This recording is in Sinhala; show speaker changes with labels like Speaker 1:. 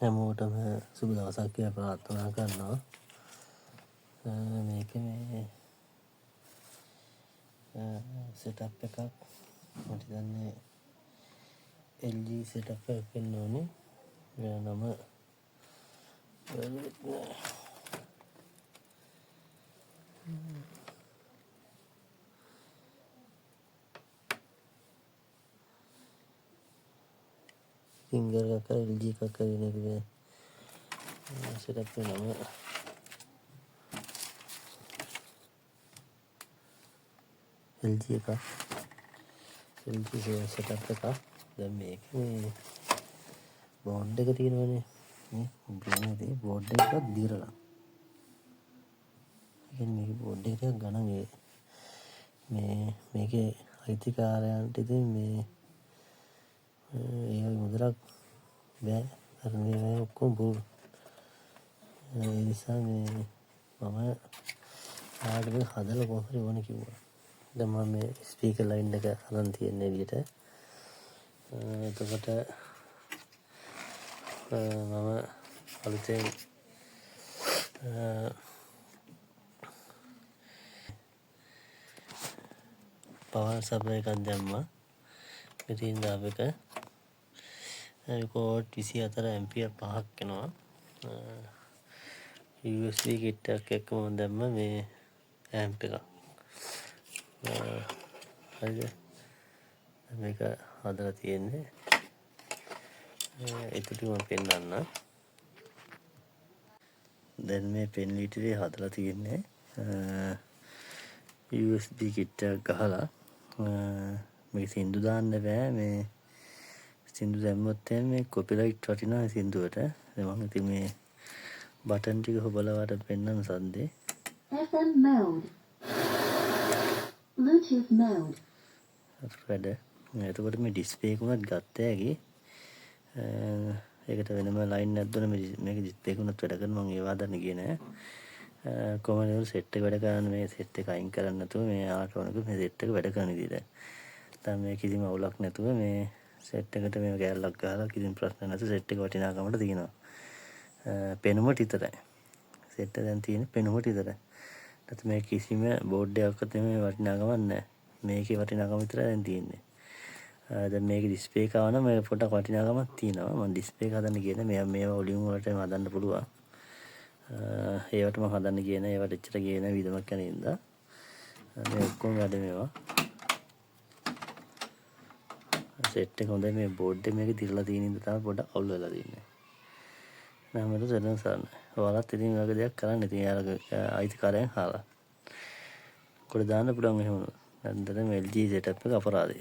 Speaker 1: හැමෝටම සුබ දවසක් කියලා ප්‍රාර්ථනා කරනවා. මේක මේ සෙටප් එකක් මට හිතන්නේ LG setup එකක් වෙන්න ඕනේ. වෙන නම වැරදිත් නෑ. සිංගල් එකක් හරි LG එකක් හරි වෙන එක නෑ. සෙටප් එක නම LG එකක්. LG setup එකක්. දැන් මේක මේ බෝඩ් එක තියෙනවනේ. නේ බ්‍රේන් එකේ බෝඩ් එකක් දිරලා. ඒ කියන්නේ මේකේ බෝඩ් එක ටිකක් ගණන් ඒ මේ මේකේ අයිතිකාරයන්ට ඉතින් මේ ඒ වගේ මුදලක් බෑ. අර මේ ඔක්කොම බොරු. ඒ නිසා මේ මම ආයෙත් මේක හදලා කොහොම හරි ඕනේ කිව්වා. දැන් මම මේ ස්පීකර් ලයින් එක අරන් තියෙන එළියට. එතකොට මම අලුතෙන් පවර් සප්ලයි එකක් දැම්මා. ඉතින් දාපු එක වෝට් 24 ඇම්පියර් 5ක් එනවා. USB කිට් එකක් එක්ක මම දැම්ම මේ ඇම්ප් එක. හරිද? මේක හදලා තියෙන්නේ. ඒක ටික මම පෙන්නන්නම්. දැන් මේ පෙන් ලීටරේ හදලා තියෙන්නේ USB කිට් එකක් ගහලා. මේක සින්දු දාන්න බෑ. මේ සින්දු දැම්මොත් එහෙම මේ කොපිරයිට් වටිනවා සින්දුවට. දැන් මම ඉතින් මේ බටන් ටික හොබලා වට පෙන්නන සද්දේ.
Speaker 2: FM mode. Bluetooth mode.
Speaker 1: වැඩ. එතකොට මේ ඩිස්ප්ලේ එක උනත් ගත්ත හැකි. ඒකට වෙනම ලයින් එකක් දුන්නා. මේක ඩිස්ප්ලේ එක උනත් වැඩ කරනවා. මම ඒවා හදන්න ගියේ නෑ. කොහොමද ඒ සෙට් එක වැඩ කරන්නේ? මේ සෙට් එක අයින් කරන්න නැතුව මේ ආට ඕනක මේ සෙට් එක වැඩ කරන විදිහට. දැන් මේ කිසිම අවුලක් නැතුව මේ සෙට් එකට මේ කෑල්ලක් ගහලා කිසිම ප්‍රශ්නයක් නැතුව සෙට් එක වටිනාකමට තියෙනවා. පෙනුමට විතරයි. සෙට් එක දැන් තියෙන්නේ පෙනුමට විතරයි. නැත්නම් මේ කිසිම බෝඩ් එකක්වත් මේ වටිනාකමක් නැහැ. මේකේ වටිනාකම විතරයි දැන් තියෙන්නේ. දැන් මේකේ ඩිස්ප්ලේ එක ආව නම් මේ පොඩක් වටිනාකමක් තියෙනවා. මම ඩිස්ප්ලේ එක හදන්න ගියේ නෑ. මේවා වොලියුම් වලට හදන්න පුළුවන්. ඒවට මම හදන්න ගියේ නෑ. ඒවට එච්චර ගියේ නෑ විදමක් යන හින්දා. මේ ඔක්කොම වැඩ මේවා. සෙට් එක හොඳයි. මේ බෝඩ් එක මේක දිරලා තියෙන හින්දා තමයි පොඩක් අවුල් වෙලා තියෙන්නේ. නෑ මට සෙල්ලම් සරන්න. ඔයාලත් ඉතින් ඔය වගේ දෙයක් කරන්න. ඉතින් යාළුවගේ අයිතිකාරයන් අහලා. කොට දාන්න පුළුවන් එහෙම වුණොත්. නැත්නම් LG setup එක අපරාධය.